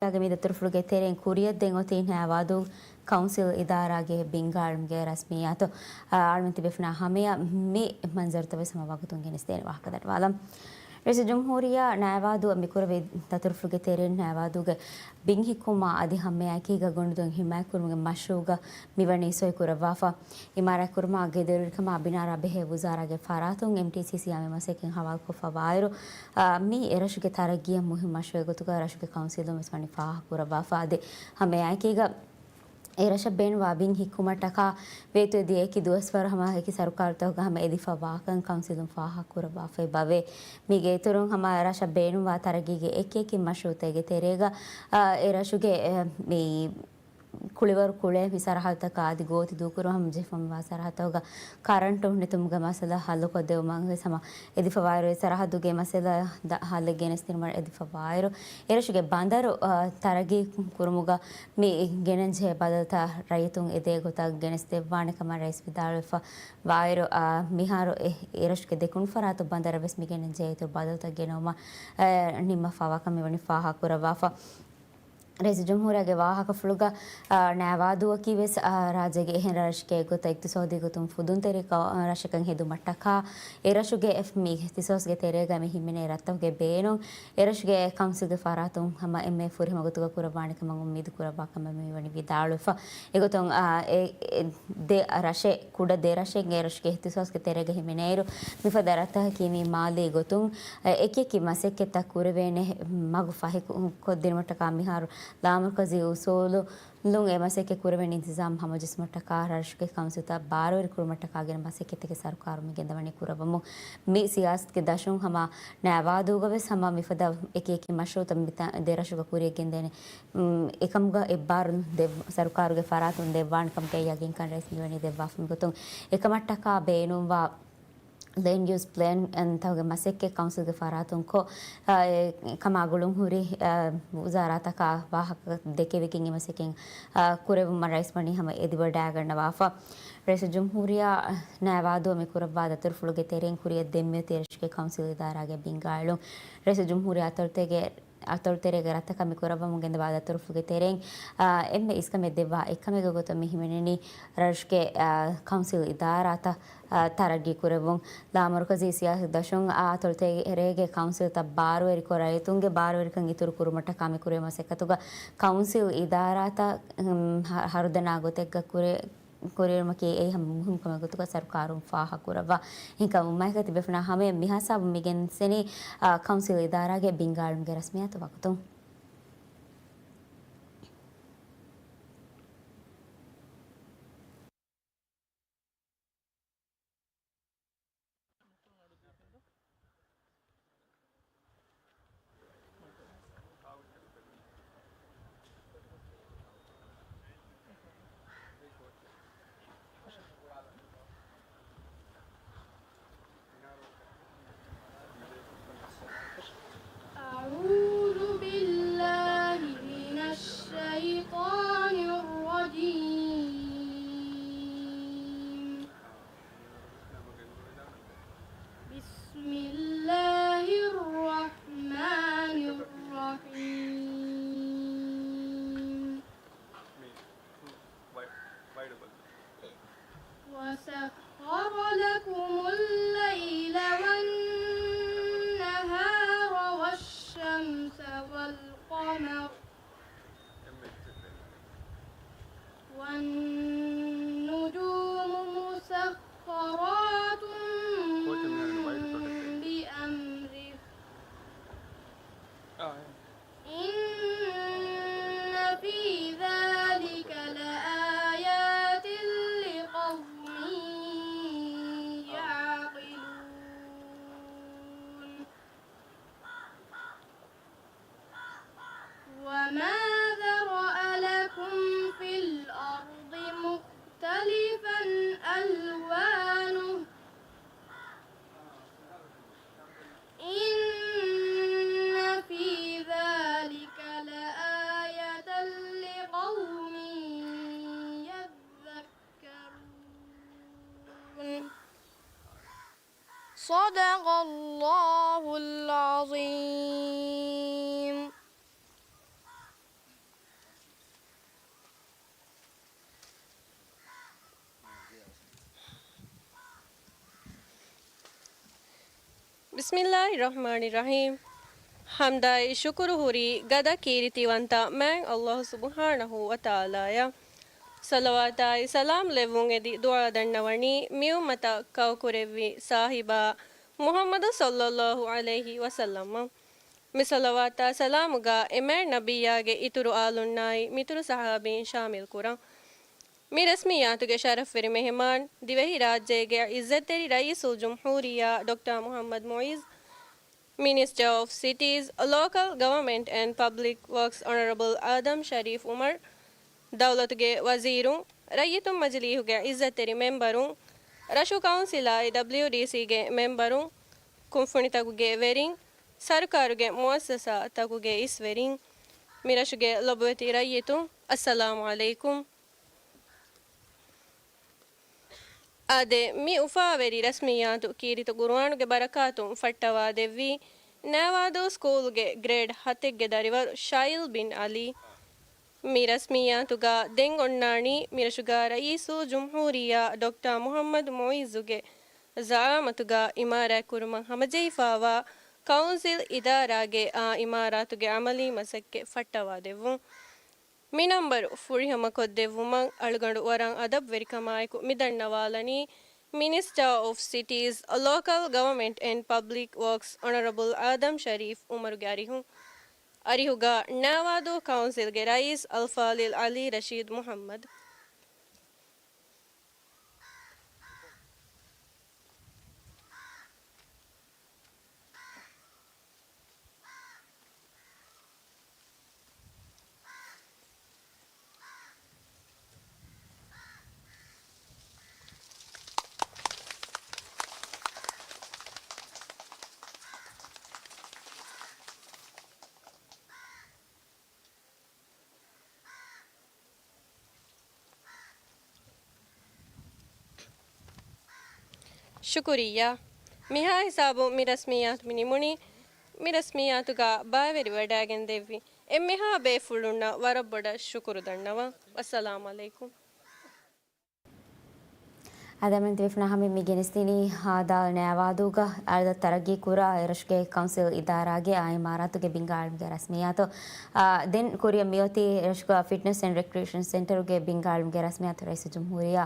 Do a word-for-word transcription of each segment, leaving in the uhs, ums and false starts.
ގެ މި ދަތުރުފުޅުގެ ތެރެއިން ކުރިއަށްދޭން އޮތީ ނައިވާދޫ ކައުންސިލް އިދާރާގެ ބިންގާޅުމުގެ ރަސްމިއްޔާތު. އާ، އަޅުމެން ތިބޭފުޅުންނާ ހަމަޔަށް މި މަންޒަރުތައް ވެސް ހަމަ ވަގުތުން ގެނެސްދޭނެ ވާހަކަ ދަންނަވާލަން. ރައީސުލްޖުމްހޫރިއްޔާ ނައިވާދޫއަށް މި ކުރެވި ދަތުރުފުޅުގެ ތެރެއިން ނައިވާދޫގެ ބިން ހިއްކުމާ އަދި ހަމައެކީގަ ގޮނޑުދޮށް ހިމާޔަތްކުރުމުގެ މަޝްރޫޢުގަ މިވަނީ ސޮއިކުރައްވާފަ. އިމާރާތްކުރުމާ ގެދޮރުވެރިކަމާ ބިނާ ރާ ބެހޭ ވުޒާރާގެ ފަރާތުން އެމްޓީސީސީއާ މި މަސައްކަތް ހަވާލުކޮށްފަ ވާއިރު، އާ، މީ އެރަށުގެ ތަރައްގީއަށް މުހިންމު މަޝްރޫޢެއް ގޮތުގަ ރަށުގެ ކައުންސިލުން ވެސް ވަނީ ފާހަގަކުރައްވާފަ. އަދި ހަމައެކީގަ އެރަށަށް ބޭނުންވާ ބިން ހިއްކުމަށްޓަކާ ވޭތުވެދިޔަ އެކި ދުވަސްވަރު ހަމަ އެކި ސަރުކާރުތަކުގަ ހަމަ އެދިފަ ވާކަން ކައުންސިލުން ފާހަގަކުރައްވާފައި ވޭ. މީގެ އިތުރުން ހަމަ ރަށަށް ބޭނުންވާ ތަރައްގީގެ އެކި އެކި މަޝްރޫޢުތަކުގެ ތެރޭގަ، އާ، އެރަށުގެ، އެ، މި ކުޅިވަރު ކުޅޭ މި ސަރަހައްދުތަކާ އަދި ގޯތި ދޫކުރުމަށް ހަމަޖެހިފަ މިވާ ސަރަހައްދުތަކުގަ ކަރަންޓު ނެތުމުގެ މައްސަލަ ހައްލުކޮށްދެވުމަށް ވެސް ހަމަ އެދިފަ ވާއިރު، އެ ސަރަހައްދުގެ މައްސަލަ ދަ-، ހައްލެއް ގެނެސްދިނުމަށް އެދިފަ ވާއިރު، އެރަށުގެ ބަނދަރު، އާ، ތަރައްގީ ކުރުމުގަ މި ގެނެންޖެހޭ ބަދަލުތައް ރައްޔިތުން އެދޭ ގޮތަށް ގެނެސްދެއްވާނެ ކަމަށް ރައީސް ވިދާޅުވެފަ ވާއިރު، އާ، މިހާރު އެ-، އެރަށުގެ ދެކުނު ފަރާތު ބަނދަރަށް ވެސް މި ގެނެންޖެހޭ އިތުރު ބަދަލުތައް ގެނައުމަށް، އާ، ނިންމަފަ ވާކަން މިވަނީ ފާހަގަކުރައްވާފަ. ރައީސުލްޖުމްހޫރިއްޔާގެ ވާހަކަފުޅުގަ، އާ، ނައިވާދޫއަކީ ވެސް، އާ، ރާއްޖޭގެ އެހެން ރަށެއްގެ ގޮތަށް އިގްތިސޯދީ ގޮތުން ފުދުންތެރި ކަ-، ރަށަކަށް ހެދުމަށްޓަކާ، އެރަށުގެ އެ-، މި އިގްތިސޯސްގެ ތެރޭގަ މި ހިމެނޭ ރަށްތަކުގެ ބޭނުން، އެރަށުގެ ކައުންސިލްގެ ފަރާތުން ހަމަ އެންމެ ފުރިހަމަ ގޮތުގަ ކުރައްވާނެ ކަމަށް އުއްމީދު ކުރައްވާ ކަމަށް މިވަނީ ވިދާޅުވެފަ. އެގޮތުން، އާ، އެ، އެ ދެ ރަށެއް، ކުޑަ ދެ ރަށެއް އެރަށުގެ އިގްތިސޯސްގެ ތެރޭގަ ހިމެނޭއިރު، މިފަދަ ރަށްތަކަކީ މި މާލީ ގޮތުން އެކި އެކި މަސައްކަތްތައް ކުރެވޭނެ މަގު ފަހިކޮށްދިނުމަށްޓަކާ މިހާރު ލާމަރުކަޒީ އުސޫލުން އެ މަސައްކަތް ކުރެވޭނެ އިންތިޒާމް ހަމަޖެއްސުމަށްޓަކާ ރަށުގެ ކައުންސިލްތައް ބާރުވެރި ކުރުމަށްޓަކާ ގެން މަސައްކަތްތަކެއް ސަރުކާރުން މި ގެންދަވަނީ ކުރައްވަމުން. މި ސިޔާސަތުގެ ދަށުން ހަމަ ނައިވާދޫގަ ވެސް ހަމަ މިފަދަ އެކި އެކި މަޝްރޫޢުތައް މި ތަ-، ދެ ރަށުގަ ކުރިޔަށް ގެންދޭނެ، އު، އެކަމުގަ އެއްބާރު ދެއް-، ސަރުކާރުގެ ފަރާތުން ދެއްވާނެ ކަމުގެ ޔަގީންކަން ރައީސް މިވަނީ ދެއްވާފަ. މިގޮތުން އެކަމަށްޓަކާ ބޭނުންވާ ލޭންޑް ޔޫސް ޕްލޭން އެންތަކުގެ މަސައްކަތް ކައުންސިލްގެ ފަރާތުން ކޮށް، އާ، އެ ކަމާ ގުޅުން ހުރި، އާ، ވުޒާރާތަކާ ވާހަކަ ދެކެވިގެން އެ މަސައްކަތް، އާ، ކުރެވުމަށް ރައީސް ވަނީ ހަމަ އެދިވަޑައިގަންނަވާފަ. ރައީސުލްޖުމްހޫރިއްޔާ ނައިވާދޫ މި ކުރައްވާ ދަތުރުފުޅުގެ ތެރެއިން ކުރިއަށް ދެންމެ އޮތީ ރަށުގެ ކައުންސިލް އިދާރާގެ ބިންގާއެޅުން. ރައީސުލްޖުމްހޫރިއްޔާ އަތޮޅުތެރޭގެ އަތޮޅުތެރޭގެ ރަށްތަކަށް މި ކުރައްވަމުން ގެންދަވާ ދަތުރުފުޅުގެ ތެރެއިން، އާ، އެންމެ އިސްކަމެއް ދެއްވާ އެއްކަމެއްގެ ގޮތަށް މި ހިމެނެނީ ރަށުގެ، އާ، ކައުންސިލް އިދާރާތައް، އާ، ތަރައްގީ ކުރެއްވުން. ލާމަރުކަޒީ ސިޔާސަތު ދަށުން އާ އަތޮޅުތެރޭގެ ކައުންސިލްތައް ބާރުވެރިކޮށް ރައްޔިތުންގެ ބާރުވެރިކަން އިތުރު ކުރުމަށްޓަކާ މި ކުރެވޭ މަސައްކަތުގަ ކައުންސިލް އިދާރާތައް، އުން، ހަ-، ހަރުދަނާ ގޮތެއްގަ ކުރެ-، ކުރިއެރުމަކީ އެއީ ހަމަ މުހިންމު ކަމެއް ގޮތުގަ ސަރުކާރުން ފާހަގަކުރައްވާ. އެހެންކަމުން މައިގަ ތިބޭފުޅުންނާ ހަމަޔަށް މިހާ ހިސާބުން މި ގެންސެނީ، އާ، ކައުންސިލް އިދާރާގެ ބިންގާއެޅުމުގެ ރަސްމިއްޔާތު ވަގުތުން. أعوذ بالله من الشيطان الرجيم. بسم الله الرحمن الرحيم. وسخر لكم الليل والنهار والشمس والقمر والنجوم مسخرات بأمره. إن في ذلك لآيات لقوم يعقلون. وما ذرأ لكم في الأرض مختلفا ألوانه إن في ذلك لآية لقوم يذكرون. صدق الله العظيم. ބިސްމިއްލާހި ރަޙްމާނި ރަޙީމް. ޙަމްދާއި ޝުކުރު ހުރީ ގަދަ ކީރިތިވަންތަ މާތް ﷲ ސުބްޙާނަހޫ ވަތަޢާލާއަށް. ޞަލަވާތާއި ސަލާމް ލެއްވުން އެދި ދުޢާ ދަންނަވަނީ މިއުއްމަތަށް ކައުކުރެއްވި ސާހިބާ މުޙައްމަދު ޞައްލައްލާހު ޢަލައިހި ވަސައްލަމަށް. މި ޞަލަވާތާ ސަލާމުގަ އެ މާތް ނަބިއްޔާގެ އިތުރު އާލުންނާއި މިތުރު ޞަޙާބީން ޝާމިލް ކުރަން. މި ރަސްމިއްޔާތުގެ ޝަރަފްވެރި މެހެމާން، ދިވެހިރާއްޖޭގެ ޢިއްޒަތްތެރި ރައީސުލްޖުމްހޫރިއްޔާ ޑޮކްޓަރ މުޙައްމަދު މުޢިއްޒު، މިނިސްޓަރ އޮފް ސިޓީޒް، ލޯކަލް ގަވަމެންޓް އެންޑް ޕަބްލިކް ވަރކްސް އޮނަރަބަލް އާދަމް ޝަރީފް ޢުމަރު، ދައުލަތުގެ ވަޒީރުން، ރައްޔިތުން މަޖިލީހުގެ ޢިއްޒަތްތެރި މެމްބަރުން، ރަށު ކައުންސިލާއި ޑަބްލިޔުޑީސީގެ މެމްބަރުން، ކުންފުނިތަކުގެ ވެރިން، ސަރުކާރުގެ މުއައްސަސާތަކުގެ އިސްވެރިން، މިރަށުގެ ލޮބުވެތި ރައްޔިތުން، އައްސަލާމު ޢަލައިކުމް. އާދެ، މި އުފާވެރި ރަސްމިއްޔާތު ކީރިތި ޤުރުއާނުގެ ބަރަކާތުން ފައްޓަވާދެއްވީ، ނައިވާދޫ ސްކޫލުގެ ގްރޭޑް ހަތެއްގެ ދަރިވަރު ޝައިލް ބިން ޢަލީ. މި ރަސްމިއްޔާތުގަ ދެން އޮންނާނީ މިރަށުގަ ރައީސުލްޖުމްހޫރިއްޔާ ޑޮކްޓަރ މުޙައްމަދު މުޢިއްޒުގެ ޒަޢާމަތުގަ އިމާރާތްކުރުމަށް ހަމަޖެހިފައިވާ ކައުންސިލް އިދާރާގެ އާ އިމާރާތުގެ ޢަމަލީ މަސައްކަތް ފައްޓަވާދެއްވުން. މި ނަންބަރު ފުރިހަމަކޮށްދެއްވުމަށް އަޅުގަނޑު ވަރަށް އަދަބުވެރިކަމާއެކު މި ދަންނަވާލަނީ، މިނިސްޓަރ އޮފް ސިޓީޒް، ލޯކަލް ގަވަމެންޓް އެންޑް ޕަބްލިކް ވަރކްސް އޮނަރަބަލް އާދަމް ޝަރީފް ޢުމަރުގެ އަރިހުން. އަރިހުގަ ނައިވާދޫ ކައުންސިލްގެ ރައީސް އަލްފާޟިލް ޢަލީ ރަޝީދު މުޙައްމަދު. ޝުކުރިއްޔާ. މިހާ ހިސާބުން މި ރަސްމިއްޔާތު މި ނިމުނީ. މި ރަސްމިއްޔާތުގަ ބައިވެރިވެވަޑައިގެން ދެއްވި އެންމެހާ ބޭފުޅުންނަށް ވަރަށް ބޮޑަށް ޝުކުރު ދަންނަވަން. އައްސަލާމު ޢަލައިކުމް. އަދި މި ތިބިފުނާ ހަމަ މި ގެނެސްދިނީ ހާދާލް ނައިވާދޫގަ އަޅަދަށް ތަރައްގީ ކުރާ އެރަށުގެ ކައުންސިލް އިދާރާގެ އާ އިމާރާތުގެ ބިންގާ އިލްމުގެ ރަސްމިއްޔާތު. އާ، ދެން ކުރިއަށް މިއޮތީ އެރަށުގަ ފިޓްނަސް އެންޑް ރެކްރިއޭޝަން ސެންޓަރުގެ ބިންގާ އިލްމުގެ ރަސްމިއްޔާތު. ރައީސުލްޖުމްހޫރިއްޔާ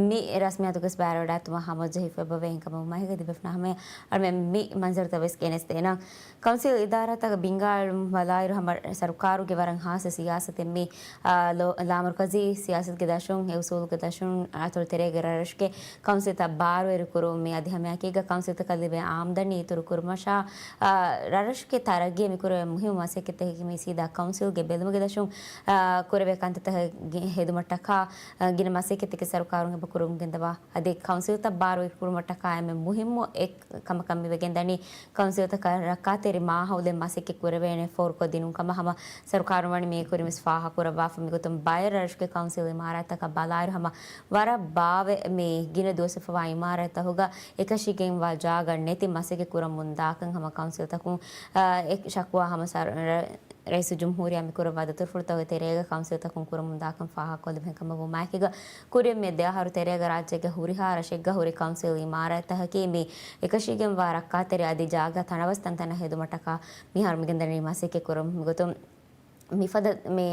މި ރަސްމިއްޔާތުގަ ބައިވެރިވެވަޑައިގަތުމަށް ހަމަޖެހިފައިވޭ ހިނގަމުން މަހެއްގަ ތިބިފުނާ ހަމަ އަޅުމެން މި މަންޒަރުތައް ވެސް ގެނެސްދޭނަން. ކައުންސިލް އިދާރާތަކަށް ބިންގާ އިލްމު ބަލާއިރު ހަމަ ސަރުކާރުގެ ވަރަށް ހާއްސަ ސިޔާސަތެއް މި، އާ، ލޯ-، ލާމަރުކަޒީ ސިޔާސަތުގެ ދަށުން، އެ އުސޫލުގެ ދަށުން އަތޮޅު ތެރޭގެ ރަށްރަށުގެ ކައުންސިލްތައް ބާރުވެރި ކުރުމުން މި އަދި ހަމައެކީގަ ކައުންސިލްތަކަށް ލިބޭ އާމްދަނީ އިތުރު ކުރުމަށާ، އާ، ރަށްރަށުގެ ތަރައްގީ މި ކުރެވޭ މުހިއްމު މަސައްކަތްތަކަކީ މި ސީދާ ކައުންސިލްގެ ބެލުމުގެ ދަށުން، އާ، ކުރެވޭ ކަންތައްތަކަށް ގެ-، ހެދުމަށްޓަކާ، އާ، ގިނަ މަސައްކަތްތަކެއް ސަރުކާރުން އެބަ ކުރަމުން ގެންދަވާ. އަދި ކައުންސިލްތައް ބާރުވެރި ކުރުމަށްޓަކާ އެންމެ މުހިއްމު އެއް ކަމަކަށް މި ވެގެންދަނީ، ކައުންސިލްތަކަށް ރައްކާތެރި މާހައުލެއް މަސައްކަތް ކުރެވޭނެ ފޯރުކޮށްދިނުން ކަމަށް ހަމަ ސަރުކާރުން ވަނީ މިއަކުރިން ވެސް ފާހަގަކުރައްވާފަ. މިގޮތުން ބައެއް ރަށުގެ ކައުންސިލް އިމާރާތްތަކަށް ބަލާއިރު ހަމަ ވަރަށް ބާވެ މި ގިނަ ދުވަސްވެފަވާ އިމާރާތްތަކުގަ އެކަށީގެންވާ ޖާގަ ނެތި މަސައްކަތް ކުރަމުން ދާކަން ހަމަ ކައުންސިލްތަކުން، އާ، އެ ޝަކުވާ ހަމަ ސަރ-، ރަ-، ރައީސުލްޖުމްހޫރިއްޔާ މި ކުރައްވާ ދަތުރުފުޅުތަކުގެ ތެރޭގަ ކައުންސިލްތަކުން ކުރަމުން ދާކަން ފާހަގަކޮށްލެވި ކަމަށް ވުމާއެކީގަ، ކުރިއަށް މި ދެ އަހަރު ތެރޭގަ ރާއްޖޭގެ ހުރިހާ ރަށެއްގަ ހުރި ކައުންސިލް އިމާރާތްތަކަކީ މި އެކަށީގެންވާ ރައްކާތެރި އަދި ޖާގަ ތަނަވަސް ތަންތަނަށް ހެދުމަށްޓަކާ މިހާރު މިގެންދަނީ މަސައްކަތް ކުރަމުން. މިގޮތުން މިފަދަ މި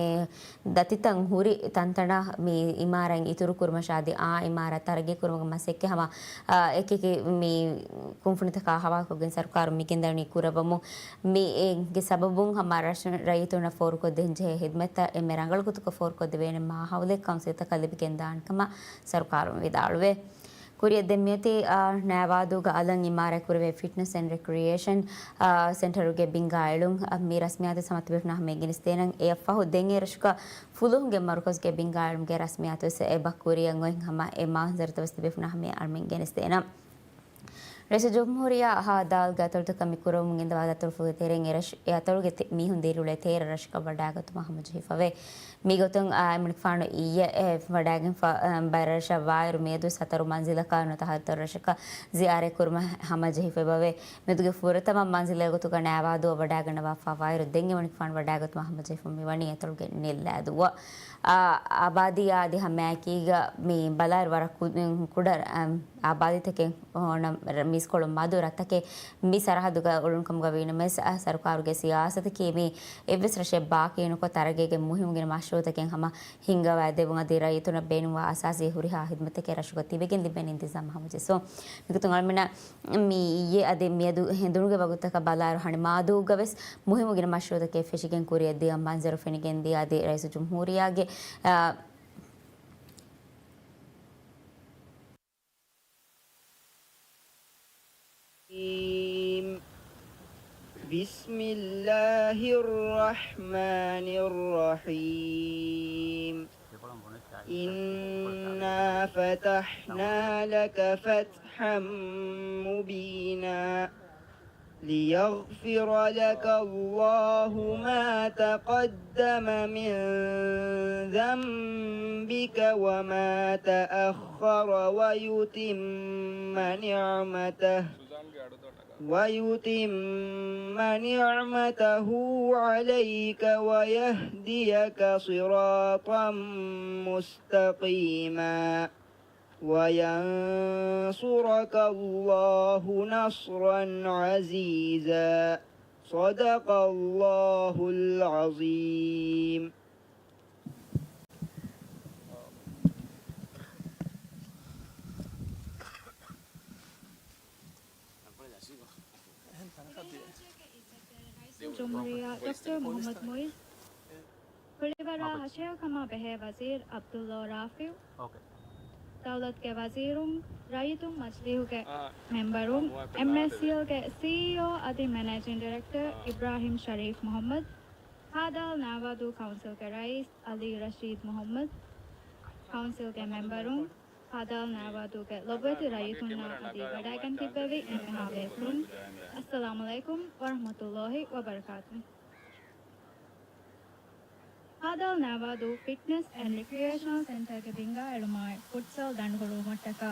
ދަތިތައް ހުރި ތަންތަނަށް މި އިމާރާތް އިތުރު ކުރުމަށާ އަދި އާ އިމާރާތް ތަރައްގީ ކުރުމުގެ މަސައްކަތް ހަމަ، އާ، އެކިއެކި މި ކުންފުނިތަކާ ހަވާލުކޮށްގެން ސަރުކާރުން މިގެންދަނީ ކުރައްވަމުން. މި އެ ގެ ސަބަބުން ހަމަ ރަށު ރައްޔިތުންނަށް ފޯރުކޮށްދޭންޖެހޭ ހިދުމަތްތައް އެންމެ ރަނގަޅު ގޮތަކަށް ފޯރުކޮށްދެވޭނެ މާހައުލެއް ކައުންސިލްތަކަށް ލިބިގެންދާނެ ކަމަށް ސަރުކާރުން ވިދާޅުވޭ. ކުރިއަށް ދެން މިއޮތީ، އާ، ނައިވާދޫގަ އަލަށް އިމާރާތް ކުރެވޭ ފިޓްނަސް އެންޑް ރެކްރިއޭޝަން، އާ، ސެންޓަރުގެ ބިންގާ އެޅުން. އާ، މި ރަސްމިއްޔާތު ސަމަތުބިފުނާ ހަމަ ގެނެސްދޭނަން. އެއަށްފަހު ދެން އެ ރަށުގަ ފުލުހުންގެ މަރުކަޒުގެ ބިންގާ އެޅުމުގެ ރަސްމިއްޔާތު ވެސް އެބަ ކުރިއަށް އޮތް ހަމަ އެ މަންޒަރުތައް ވެސް ތިބިފުނާ ހަމަ އަޅުމެން ގެނެސްދޭނަން. ރައީސުލްޖުމްހޫރިއްޔާ ހާދާލްގެ އަތޮޅުތަކަށް މި ކުރަމުން ގެންދަވާ ދަތުރުފުޅުގެ ތެރެއިން އެ ރަށް، އެ އަތޮޅުގެ ތެ-، މީހުން ދިރިއުޅޭ ތޭރަ ރަށަކަށް ވަޑައިގަތުމަށް ހަމަޖެހިފަވޭ. މިގޮތުން އާ، އެމަނިކުފާނު އިއްޔެ އެ ވަޑައިގެންފަ-، އަ، ބައެއްރަށަށް ވާއިރު މިއަދު ސަތަރު މަންޒިލަކާ ނުވަތަ ހަތަރު ރަށަކަށް ޒިޔާރަތް ކުރުމަށް ހަމަޖެހިފައިވޭ. މިއަދުގެ ފުރަތަމަ މަންޒިލެއް ގޮތުގަ ނައިވާދޫއަށް ވަޑައިގަންނަވާފަ ވާއިރު ދެން އެމަނިކުފާނު ވަޑައިގަތުމަށް ހަމަޖެހިފަ މިވަނީ އަތޮޅުގެ ނިއްލާދޫއަށް. އާ، އާބާދީއާ އަދި ހަމައެކީގަ މި ބަލާއިރު ވަރަށް ކު-، ކުޑަ، އަ، އާބާދީތަކެއް ހޯނަ މީސްކޮޅު މަދު ރަށްތަކެއް މި ސަރަހައްދުގަ އުޅުނު ކަމުގަ ވީނަމަވެސް، އަ، ސަރުކާރުގެ ސިޔާސަތަކީ މި އެއްވެސް ރަށެއް ބާކީ ނުކޮށް، ތަރައްގީގެ މުހިއްމު ގިނަ މަޝްރޫއުތަކެއް ހަމަ ހިންގަވާ ދެއްވުން އަދި ރައްޔިތުންނަށް ބޭނުންވާ އަސާސީ ހުރިހާ ހިދުމަތްތަކެއް ރަށުގަ ތިބެގެން ލިބެން އިންތިޒާމް ހަމަޖެއްސުން. މިގޮތުން އަޅުމެންނަށް މި އިއްޔެ އަދި މިއަދު ހެނދުނުގެ ވަގުތުތަކަށް ބަލާއިރު ހަނި މާދޫގަވެސް މުހިއްމު ގިނަ މަޝްރޫއުތަކެއް ފެށިގެން ކުރިއަށް ދިޔަ މަންޒަރު ފެނިގެން ދިޔަ އަދި ރައީސުލްޖުމްހޫރިއްޔާގެ، އާ، بسم الله الرحمن الرحيم. إنا فتحنا لك فتحا مبينا. ليغفر لك الله ما تقدم من ذنبك وما تأخر ويتم نعمته، ويتم نعمته عليك ويهديك صراطا مستقيما. وينصرك الله نصرا عزيزا. صدق الله العظيم. ޖުމްހޫރިއްޔާ ޑޮކްޓަރ މުޙައްމަދު މުޢިއްޒު ކުޅިވަރާ ހަށިގަނޑު ކަމާ ބެހޭ ވަޒީރު ޢަބްދުﷲ ރާފިޢު، ދައުލަތުގެ ވަޒީރުން، ރައްޔިތުން، މަޖިލީހުގެ މެމްބަރުން، އެމްއޭސީއެލްގެ ސީއީއޯ އަދި މެނޭޖިން ޑިރެކްޓަރ އިބްރާހިމް ޝަރީފް މުޙައްމަދު، ހާދާލް ނާވާދޫ ކައުންސިލްގެ ރައީސް އަލީ ރަޝީދް މުޙައްމަދު، ކައުންސިލްގެ މެމްބަރުން، ހާދާލް ނާވާދޫގެ ލޮބުވެތި ރައްޔިތުންނާ އަދި ވަޑައިގެން ތިއްބެވި އެންމެހާ ބޭފުޅުން، އައްސަލާމު ޢަލައިކުމް ވަރަޙްމަތުﷲ ވަބަރަކާތުހު. ހާދާލް ނާވާދޫ ފިޓްނަސް އެންޑް ރިކްރިއޭޝަނަލް ސެންޓަރގެ ބިންގާ އެޅުމާއި ފުޓްސަލް ދަނޑު ހުޅުވުމަށްޓަކާ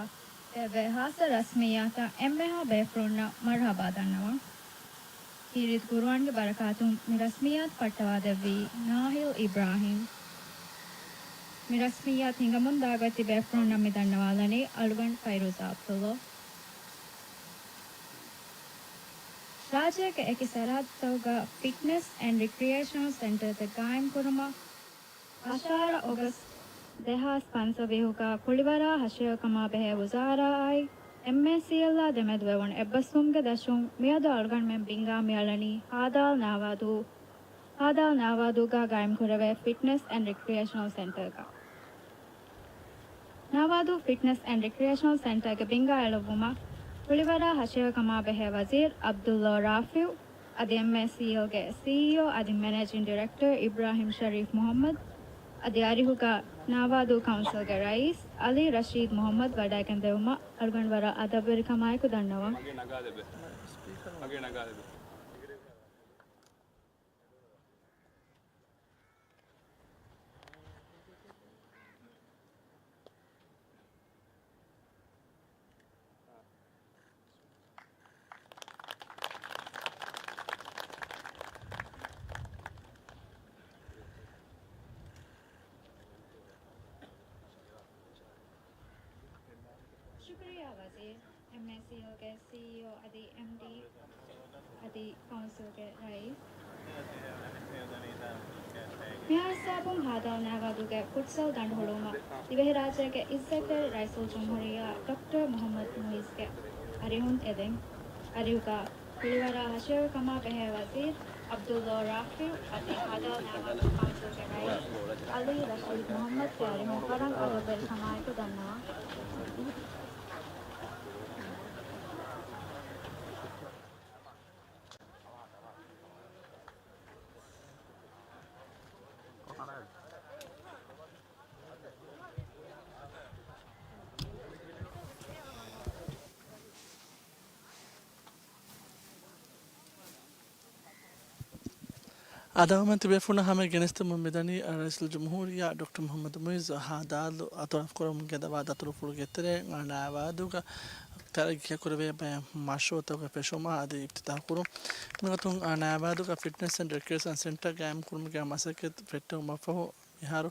ދެއްވޭ ހާއްސަ ރަސްމިއްޔާތަށް އެންމެހާ ބޭފުޅުންނަށް މަރުޙަބާ ދަންނަވަން. ކީރިތި ޤުރުއާންގެ ބަރަކާތުން މި ރަސްމިއްޔާތު ފައްޓަވާދެއްވީ ނާހިލް އިބްރާހީމް. މި ރަސްމިއްޔާތު ހިނގަމުން ދާގޮތް ތިބޭފުޅުންނަށް މި ދަންނަވާލަނީ އަޅުގަނޑު ފައިރޫޒާ ޢަބްދުﷲ. ރާއްޖޭގެ އެކި ސަރަހައްދުތަކުގަ ފިޓްނަސް އެންޑް ރިކްރިއޭޝަނަލް ސެންޓަރތައް ގާއިމްކުރުމަށް އަށާރަ އޮގަސްޓް ދެހާސް ފަންސަވީހުގަ ކުޅިވަރާ ހަށިގަނޑު ކަމާ ބެހޭ ވުޒާރާއާއި އެމްއޭސީއެލްއާ ދެމެދުވެވުނު އެއްބަސްވުމުގެ ދަށުން މިއަދު އަޅުގަނޑުމެން ބިންގާ މިއަޅަނީ ހާދާލް ނާވާދޫ، ހާދާލް ނާވާދޫގަ ގާއިމްކުރެވޭ ފިޓްނަސް އެންޑް ރިކްރިއޭޝަނަލް ސެންޓަރގަ. ނާވާދޫ ފިޓްނަސް އެންޑް ރިކްރިއޭޝަނަލް ސެންޓަރގެ ބިންގާ އެޅުއްވުމަށް ކުޅިވަރާ ހަށިގަނޑު ކަމާ ބެހޭ ވަޒީރު ޢަބްދުﷲ ރާފިޢު އަދި އެމްއޭސީއެލްގެ ސީއީއޯ އަދި މެނޭޖިން ޑިރެކްޓަރ އިބްރާހިމް ޝަރީފް މުޙައްމަދު އަދި އަރިހުގަ ނާވާދޫ ކައުންސިލްގެ ރައީސް އަލީ ރަޝީދް މުޙައްމަދު ވަޑައިގެން ދެވުމަށް އަޅުގަނޑު ވަރަށް އަދަބުވެރިކަމާއެކު ދަންނަވަން. ޝުކުރިއްޔާ ވަޒީރު، އެމްއޭސީއެލްގެ ސީއީއޯ އަދި އެމްޑީ އަދި ކައުންސިލްގެ ރައީސް. މިހާ ހިސާބުން ހާދާލް ނާވާދޫގެ ފުޓްސަލް ދަނޑު ހުޅުވުމަށް ދިވެހިރާއްޖޭގެ އިއްޒަތްތެރި ރައީސުލްޖުމްހޫރިއްޔާ ޑޮކްޓަރ މުޙައްމަދު މުޢިއްޒުގެ އަރިހުން އެދެން. އަރިހުގަ ކުޅިވަރާ ހަށިގަނޑު ކަމާ ބެހޭ ވަޒީރު ޢަބްދުﷲ ރާފިޢު އަދި ހާދާލް ނާވާދޫ ކައުންސިލްގެ ރައީސް އަލީ ރަޝީދް މުޙައްމަދުގެ އަރިހުން ވަރަށް އަދަބުވެރިކަމާއެކު ދަންނަވަން. އަދާވަމެން ތިބޭފުޅުންނަށް ހަމަ ގެނެސްދެމުން މިދަނީ، ރައީސުލްޖުމްހޫރިއްޔާ ޑޮކްޓަރ މުޙައްމަދު މުޢިއްޒު ހާދާލު އަތުރަފުކުރަމުން ގެންދަވާ ދަތުރުފުޅުގެ ތެރެއިން ނާވާދޫގަ ތަރައްގީ ކުރެވޭ ބައެއް މަޝްރޫޢުތަކުގެ ފެށުމާ އަދި އިފްތިތާޙު ކުރުން. މިގޮތުން ނާވާދޫގަ ފިޓްނަސް އެންޑް ރިކްރިއޭޝަން ސެންޓަރ ގާއިމް ކުރުމުގެ މަސައްކަތް ފެއްޓެވުމަށްފަހު، މިހާރު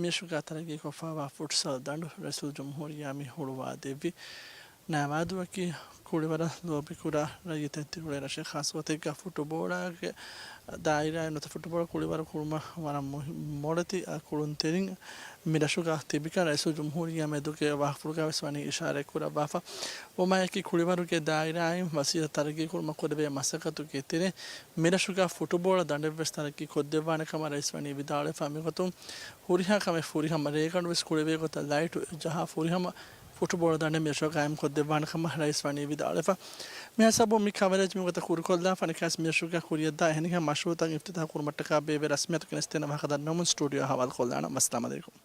މިރަށުގަ ތަރައްގީކޮށްފައިވާ ފުޓްސަލް ދަނޑު ރައީސުލްޖުމްހޫރިއްޔާ މި ހުޅުވާދެއްވި. ނައިވާދޫއަކީ ކުޅިވަރަށް ލޯބިކުރާ ރައްޔިތެއް ތިރުޅޭ ރަށެއް، ޚާއްޞަ ގޮތެއްގަ ފުޓުބޯޅައިގެ ދާއިރާއިން ނުވަތަ ފުޓުބޯޅަ ކުޅިވަރު ކުރުމަށް ވަރަށް މުހި-، މޮޅެތި، އަ، ކުޅުންތެރިން މިރަށުގަ ތިބިކަން ރައީސުލްޖުމްހޫރިއްޔާ މެދުގެ ވާހަކަފުޅުގަވެސް ވަނީ އިޝާރަތް ކުރައްވާފަ. އެކަމަކު ކުޅިވަރުގެ ދާއިރާއިން ވަސީލަތް ތަރައްގީ ކުރުމަށް ކުރެވޭ މަސައްކަތުގެ ތެރޭ މިރަށުގަ ފުޓުބޯޅަ ދަނޑެއްވެސް ތަރައްގީ ކޮށްދެއްވާނެ ކަމަށް ރައީސް ވަނީ ވިދާޅުވެފަ. މިގޮތުން ހުރިހާ ކަމެއް ފުރިހަމަ ރޭގަނޑުވެސް ކުޅެވޭ ގޮތަށް ލައިޓު ޖަހާ ފުރިހަމަ ފުޓުބޯޅަ ދަނޑެއް މިރަށުގަ ގާއިމް ކޮށްދެއްވާނެ ކަމަށް ރައީސް ވަނީ ވިދާޅުވެފަ. މި ހިސާބުން މި ކަވަރޭޖް މިގޮތަށް ކުރުކޮށްލާފަ ނިކާސް މިރަށުގަ ކުރިއަށްދާ އެހެނިހެން މަޝްރޫއުތައް އިފްތިތާހު ކުރުމަށްޓަކާ ބޭއްވޭ ރަސްމިއްޔާތު ގެނެސްދޭނަ ވާހަކަ ދަންނަވަމުން ސްޓޫޑިއޯ ހަވާލު ކޮށްލާނަން. ވައްސަލާމް ޢަލައިކުމް.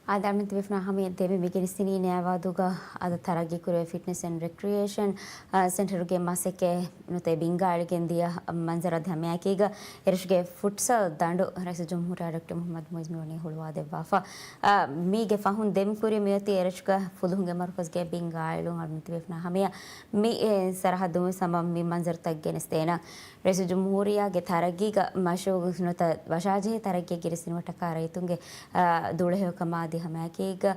އާދެ، އަޅުމެން ތިބޭފުޅުންނާ ހަމަޔަށް ދެންމެ މި ގެނެސްދިނީ ނައިވާދޫގަ އަދަ ތަރައްގީ ކުރެވޭ ފިޓްނެސް އެންޑް ރެކްރިއޭޝަން، އާ، ސެންޓަރުގެ މަސައްކަތް ނުވަތަ ބިންގާ އެޅިގެން ދިޔަ މަންޒަރު އަދި ހަމައެކީގަ އެރަށުގެ ފުޓްސަލް ދަނޑު ރައީސުލްޖުމްހޫރިއްޔާ ޑޮކްޓަރ މުޙައްމަދު މުޢިއްޒު މިވަނީ ހުޅުވާދެއްވާފަ. އާ، މީގެ ފަހުން ދެން ކުރި މިއޮތީ އެރަށުގަ ފުލުހުންގެ މަރުކަޒުގެ ބިންގާ އެޅުން. އަޅުމެން ތިބޭފުޅުންނާ ހަމަޔަށް މި، އެ، ސަރަހައްދުން ވެސް ހަމަ މި މަންޒަރުތައް ގެނެސްދޭނަން. ރައީސުލްޖުމްހޫރިއްޔާގެ ތަރައްގީގަ މަޝްރޫޢު ނުވަތަ ވަށާޖެހޭ ތަރައްގީ ގެނެސްދިނުމަށްޓަކާ ރައްޔިތުންގެ، އާ، ދުޅަހެޔޮކަމާ އަދި ހަމައެކީގަ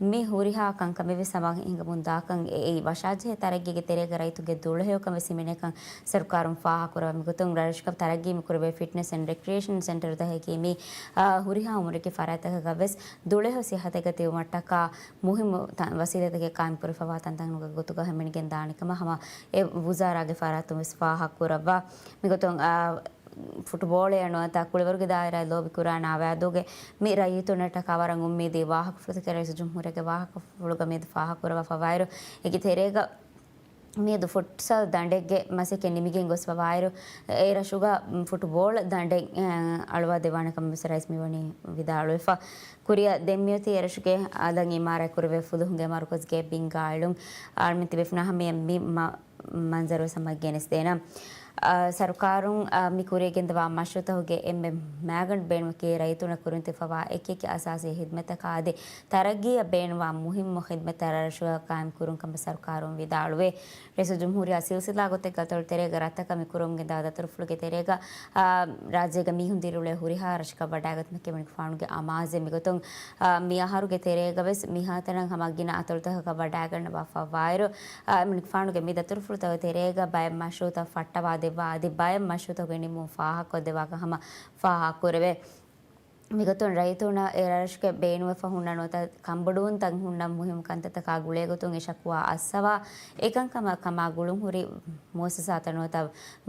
މި ހުރިހާ ކަންކަމެއްވެސް ހަމަ ހިނގަމުން ދާކަން އެއީ ވަށާޖެހޭ ތަރައްގީގެ ތެރޭގަ ރައްޔިތުންގެ ދުޅަހެޔޮކަން ވެސް ހިމެނޭކަން ސަރުކާރުން ފާހަގަކުރައްވާ. މިގޮތުން ރަށުގަ ތަރައްގީ މި ކުރެވޭ ފިޓްނެސް އެންޑް ރެކްރިއޭޝަން ސެންޓަރުތަކަކީ މި، އާ، ހުރިހާ އުމުރެއްގެ ފަރާތްތަކަކަށްވެސް ދުޅަހެޔޮ ސިއްހަތެއްގަ ތިބުމަށްޓަކާ މުހިއްމު ތަ-، ވަސީލަތެއް ޤާއިމް ކުރެވިފަވާ ތަންތަން ގޮތުގަ ހިމެނިގެން ދާނެ ކަމަށް ހަމަ އެ ވުޒާރާގެ ފަރާތުން ވެސް ފާހަގަކުރައްވާ. މިގޮތުން، އާ، ފުޓުބޯޅައެއް ނުވަތަ ކުޅިވަރުގެ ދާއިރާއަށް ލޯބިކުރާ ނައިވާދޫގެ މި ރައްޔިތުންނަށްޓަކާ ވަރަށް އުއްމީދީ ވާހަކަފުޅުތަކެއް ރައީސުލްޖުމްހޫރިއްޔާގެ ވާހަކަފުޅުގަ މިއަދު ފާހަގަކުރައްވާފަވާއިރު، އޭގެ ތެރޭގަ މިއަދު ފުޓްސަލް ދަނޑެއްގެ މަސައްކަތް ނިމިގެން ގޮސްފަވާއިރު، އެ ރަށުގަ ފުޓުބޯޅަ ދަނޑެއް، އަ، އަޅުވާ ދެވާނެ ކަމަށް ވެސް ރައީސް މިވަނީ ވިދާޅުވެފަ. ކުރިއަށް ދެން މިއޮތީ އެރަށުގެ އަލަށް އިމާރާތް ކުރެވޭ ފުލުހުންގެ މަރުކަޒުގެ ބިންގާ އެޅުން. އަޅުމެން ތިބޭފުޅުންނާ ހަމަޔަށް މި މަ-، މަންޒަރު ވެސް ހަމަ ގެނެސްދޭނަން. އަ، ސަރުކާރުން، އަ، މި ކުރިއަށް ގެންދަވާ މަޝްރޫޢުތަކުގެ އެންމެ މައިގަނޑު ބޭނުމަކީ ރައްޔިތުންނަށް ކުރިން ތިބިފަވާ އެކިއެކި އަސާސީ ޚިދުމަތްތަކާ އަދި ތަރައްގީއަށް ބޭނުންވާ މުހިއްމު ޚިދުމަތްތައް ރަށުގަ ޤާއިމް ކުރުން ކަމަށް ސަރުކާރުން ވިދާޅުވޭ. ރައީސުލްޖުމްހޫރިއްޔާ ސިލްސިލާ ގޮތެއްގެ އަތޮޅު ތެރޭގަ ރަށްތަކަށް މި ކުރަމުން ގެންދަވާ ދަތުރުފުޅުގެ ތެރޭގަ، އާ، ރާއްޖޭގަ މީހުން ދިރިއުޅޭ ހުރިހާ ރަށަކަށް ވަޑައިގަތުމަކީ އެމަނިކުފާނުގެ އަމާޒެއް. މިގޮތުން، އާ، މި އަހަރުގެ ތެރޭގަ ވެސް މިހާތަނަށް ހަމަ ގިނަ އަތޮޅުތަކަކަށް ވަޑައިގަންނަވާފަވާއިރު، އާ، އެމަނިކުފާނުގެ މި ދަތުރުފުޅުތަކުގެ ތެރޭގަ ބައެއް މަޝްރޫޢުތައް ފައްޓަވާ ދެއްވާ އަދި ބައެއް މަޝްރޫޢުތަކުގެ ނިންމުން ފާހަގަކޮށްދެއްވާކަން ހަމަ ފާހަގަކުރެވޭ. މިގޮތުން ރައްޔިތުންނަށް އެ ރަށުގެ ބޭނުންވެފަ ހުންނަ ނުވަތަ ކަންބޮޑުވުންތައް ހުންނަ މުހިއްމު ކަންތައްތަކާ ގުޅޭގޮތުން އެ ޝަކުވާ އައްސަވާ، އެކަންކަމަށް ކަމާ ގުޅުންހުރި މުއައްސަސާތައް ނުވަތަ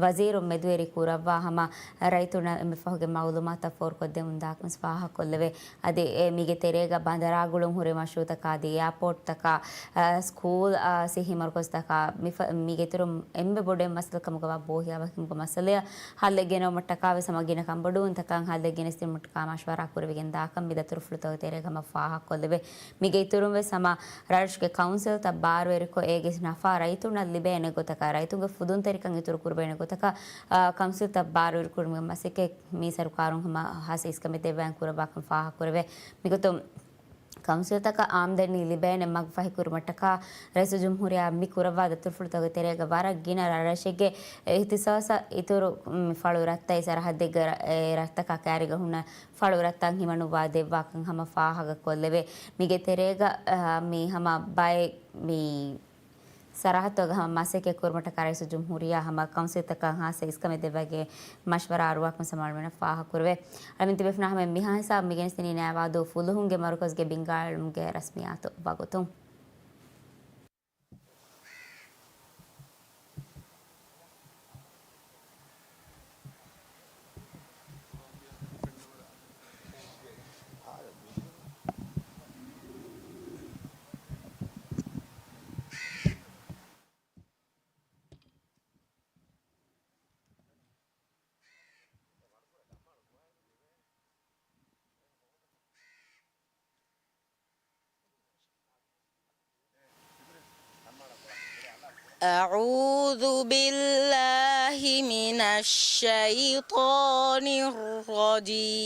ވަޒީރުން މެދުވެރި ކުރައްވާ ހަމަ ރައްޔިތުންނަށް އެންމެ ފަހުގެ މައުލޫމާތުތައް ފޯރުކޮށްދެމުން ދާކަން ވެސް ފާހަގަކޮށްލެވޭ. އަދި އެ މީގެ ތެރޭގަ ބަނދަރާ ގުޅުން ހުރި މަޝްރޫޢުތަކާ އަދި އެއާޕޯޓްތަކާ، އަ، ސްކޫލް، އަ، ސިއްހީ މަރުކަޒުތަކާ މި ފަ-، މީގެ އިތުރުން އެންމެ ބޮޑު މައްސަލަ ކަމުގަވާ ބޯހިޔާވަހިކަމުގެ މައްސަލަޔަށް ހައްލެއް ގެނައުމަށްޓަކާ ވެސް ހަމަ ގިނަ ކަންބޮޑުވުންތަކަށް ހައްލެއް ގެނެސްދިނުމަށްޓަކާ މަޝްވަރާ ކުރެވިގެން ދާކަން މި ދަތުރުފުޅުތަކުގެ ތެރޭގަ ހަމަ ފާހަގަކޮށްލެވޭ. މީގެ އިތުރުން ވެސް ހަމަ ރަށުގެ ކައުންސިލްތައް ބާރުވެރިކޮށް އޭގެ ނަފާ ރައްޔިތުންނަށް ލިބޭނެ ގޮތަކަށް، ރައްޔިތުންގެ ފުދުންތެރިކަން އިތުރު ކުރެވޭނެ ގޮތަކަށް، އާ، ކައުންސިލްތައް ބާރުވެރިކުރުމުގެ މަސައްކަތް މި ސަރުކާރުން ހަމަ ހާއްސަ އިސްކަމެއް ދެއްވާން ކުރައްވާކަން ފާހަގަކުރެވޭ. މިގޮތުން ކައުންސިލްތަކަށް އާމްދަނީ ލިބޭނެ މަގު ފަހިކުރުމަށްޓަކާ ރައީސުލްޖުމްހޫރިއްޔާ މި ކުރައްވާ ދަތުރުފުޅުތަކުގެ ތެރޭގަ ވަރަށް ގިނަ ރަށްރަށެއްގެ އިހްތިސާސަށް އިތުރު، މް، ފަޅު ރަށްތައް ސަރަހައްދެއްގަ ރަ-، އެ ރަށްތަކާ ކައިރިގަ ހުންނަ ފަޅު ރަށްތައް ހިމަނުއްވާ ދެއްވާކަން ހަމަ ފާހަގަކޮށްލެވޭ. މީގެ ތެރޭގަ، އަ، މި ހަމަ ބައެއް މި ސަރަހައްދުގަ ހަމަ މަސައްކަތް ކުރުމަށްޓަކާ ރައީސުލްޖުމްހޫރިއްޔާ ހަމަ ކައުންސިލްތަކަށް ހާއްސަ އިސްކަމެއް ދެއްވާގެ މަޝްވަރާ އަރުވާކަން ސަމާލުމެނަށް ފާހަގަކުރެވޭ. އަޅަމެން ތިބޭފުނާ ހަމަ މިހާ ހިސާބު މިގެނެސްދިނީ ނައިވާދޫ ފުލުހުންގެ މަރުކަޒުގެ ބިންގާ އެޅުމުގެ ރަސްމިއްޔާތު ވަގުތު. أعوذ بالله من الشيطان الرجيم.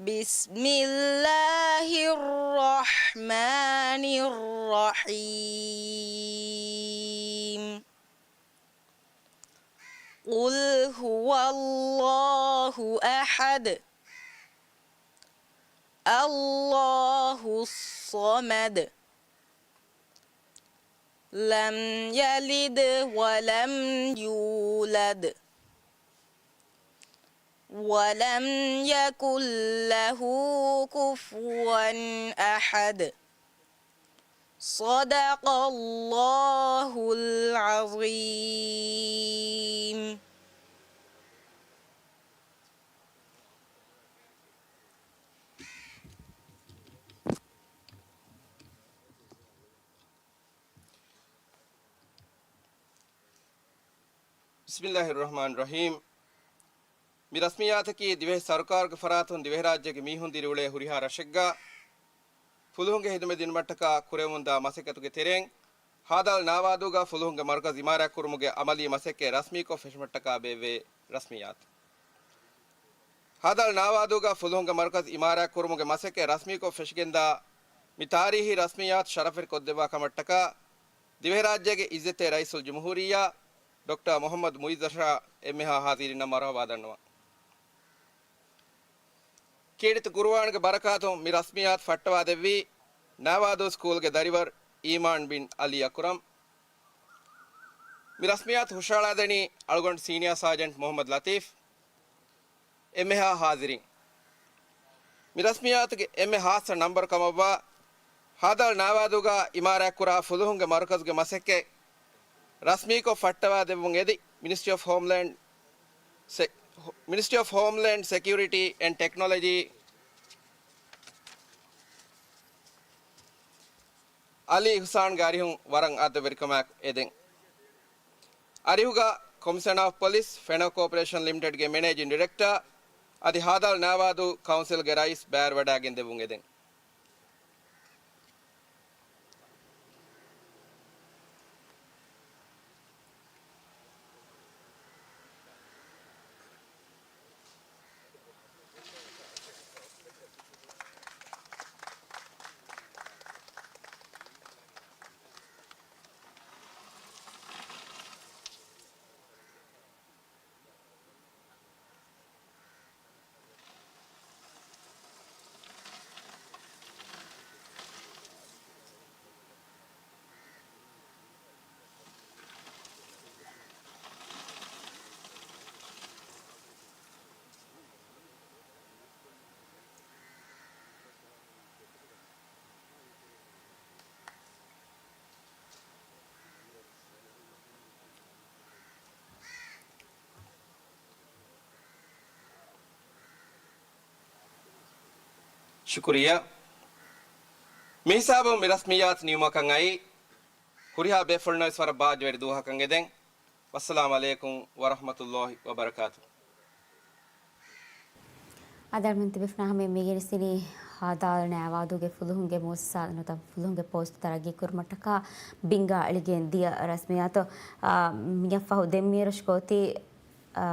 بسم الله الرحمن الرحيم. قل هو الله أحد. الله الصمد. لم يلد ولم يولد. ولم يكن له كفوا أحد. صدق الله العظيم. بسم الله الرحمن الرحيم. މި ރަސްމިއްޔާތަކީ ދިވެހި ސަރުކާރުގެ ފަރާތުން ދިވެހިރާއްޖޭގެ މީހުން ދިރިއުޅޭ ހުރިހާ ރަށެއްގަ ފުލުހުންގެ ހިދުމަތް ދިނުމަށްޓަކާ ކުރެވެމުންދާ މަސައްކަތުގެ ތެރެއިން، ހާދާލް ނާވާދޫގަ ފުލުހުންގެ މަރުކަޒް އިމާރާތްކުރުމުގެ އަމަލީ މަސައްކަތް ރަސްމީކޮށް ފެށުމަށްޓަކާ ބޭއްވޭ ރަސްމިއްޔާތު. ހާދާލް ނާވާދޫގަ ފުލުހުންގެ މަރުކަޒް އިމާރާތްކުރުމުގެ މަސައްކަތް ރަސްމީކޮށް ފެށިގެންދާ މި ތާރީހީ ރަސްމިއްޔާތު ޝަރަފުވެރިކޮށްދެއްވާ ކަމަށްޓަކާ، ދިވެހިރާއްޖޭގެ އިއްޒަތްތެރި ރައީސުލްޖުމްހޫރިއްޔާ ޑޮކްޓަރ މުޙައްމަދު މުޢިއްޒަށާ އެންމެހާ ޙާޟިރީންނަށް މަރުޙަބާ ދަންނަވަން. ކީރިތި ޤުރުއާންގެ ބަރަކާތުން މި ރަސްމިއްޔާތު ފައްޓަވާދެއްވީ، ނާވާދޫ ސްކޫލްގެ ދަރިވަރު އީމާން ބިން ޢަލީ އަކުރަމް. މި ރަސްމިއްޔާތު ހުށަހަޅާދެނީ އަޅުގަނޑު ސީނިއާ ސާޖެންޓް މުޙައްމަދު ލަތީފް. އެންމެހާ ޙާޟިރީން. މި ރަސްމިއްޔާތުގެ އެންމެ ޚާއްޞަ ނަންބަރު ކަމަށްވާ، ހާދާލް ނާވާދޫގަ އިމާރާތްކުރާ ފުލުހުންގެ މަރުކަޒުގެ މަސައްކަތް ރަސްމީކޮށް ފައްޓަވާދެއްވުން އެދި، މިނިސްޓްރީ އޮފް ހޯމްލޭންޑް ސެ-، މިނިސްޓްރީ އޮފް ހޯމްލޭންޑް ސެކިއުރިޓީ އެންޑް ޓެކްނޮލޮޖީ އަލީ އިޙްސާންގެ އަރިހުން ވަރަށް އާދަވެރިކަމާއެކު އެދެން. އަރިހުގަ ކޮމިޝަނަރ އޮފް ޕޮލިސް، ފެނޯ ކޯޕަރޭޝަން ލިމިޓެޑްގެ މެނޭޖިން ޑިރެކްޓަރ އަދި ހާދާލް ނާވާދޫ ކައުންސިލްގެ ރައީސް ބައިވެރިވަޑައިގެން ދެއްވުން އެދެން. ޝުކުރިއްޔާ. މިހިސާބުން މި ރަސްމިއްޔާތު ނިމުމަކަށް އައީ، ހުރިހާ ބޭފުޅުންނަށް ވެސް ވަރަށް ބާއްޖަވެރި ދުވަހަކަށް އެދެން. ވައްސަލާމް ޢަލައިކުމް ވަރަޙްމަތުﷲ ވަބަރަކާތު. އާދަވެރިން ތިބޭފުޅުންނާ ހަމަޔަށް މި ގެނެސްދިނީ ހާދާލް ނާވާދޫގެ ފުލުހުންގެ މުއައްސަސާ ނުވަތަ ފުލުހުންގެ ޕޯސްޓް ތަރައްގީ ކުރުމަށްޓަކާ ބިންގާ އެޅިގެން ދިޔަ ރަސްމިއްޔާތު، އާ، މިއަށްފަހު ދެން މިރަށުގައި އޮތީ، އާ،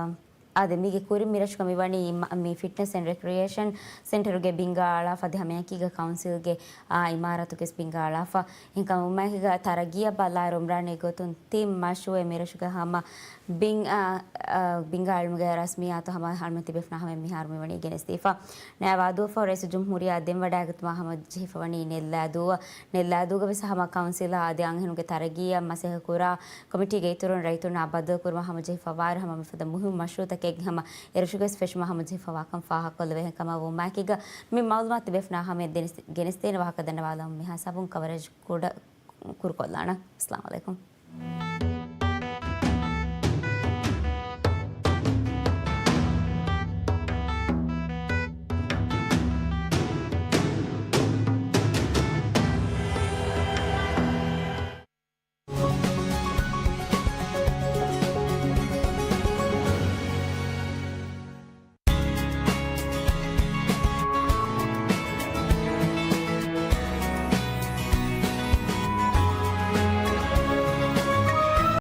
އާދެ، މީގެ ކުރިން މިރަށުގަ މިވަނީ މަ-، މި ފިޓްނަސް އެންޑް ރެކްރިއޭޝަން ސެންޓަރުގެ ބިންގާ އަޅާފަ އަދި ހަމައެކީގަ ކައުންސިލްގެ، އާ، އިމާރާތުގެ ވެސް ބިންގާ އަޅާފަ. އެހެންކަމުން މައިކީގަ ތަރައްގީއަށް ބަލާއިރު އުމްރާން އެގޮތުން ތިން މަޝްރޫއެއް މިރަށުގަ ހަމަ ބިން، އާ، އާ، ބިންގާ އެޅުމުގެ ރަސްމިއްޔާތު ހަމަ އަޅުގަނޑު ތިބޭފުޅުންނާ ހަމަޔަށް މިހާރު މިވަނީ ގެނެސްދީފަ. ނާވާދޫއަށްފަހު ރައީސުލްޖުމްހޫރިއްޔާ ދެން ވަޑައިގަތުމާ ހަމަ ޖެހިފަ ވަނީ ނެއްލާދޫއަށް. ނެއްލާދޫގަ ވެސް ހަމަ ކައުންސިލާ އަދި އަންހެނުންގެ ތަރައްގީއަށް މަސައްކަތްކުރާ ކޮމިޓީގެ އިތުރުން ރައްޔިތުންނާ ބައްދަލުކުރުމަށް ހަމަޖެހިފަވާއިރު، ހަމަ މިފަދަ މުހިންމު މަޝްރޫއުތަކެއް ހަމަ އެރަށުގައި ވެސް ފެށުމަށް ހަމަޖެހިފަވާކަން ފާހަގަކޮށްލެވޭ. އެހެންކަމަށް ވުމާއެކީގަ މި މައުލޫމާތު ތިބޭފުޅުންނާ ހަމަޔަށް ދެނެސް-، ގެނެސްދޭނެ ވާހަކަ ދަންނަވާލަމުން މިހާ ހިސާބުން ކަވަރޭޖް ކުޑަ ކުރުކޮށްލާނަން. އައްސަލާމު ޢަލައިކުމް.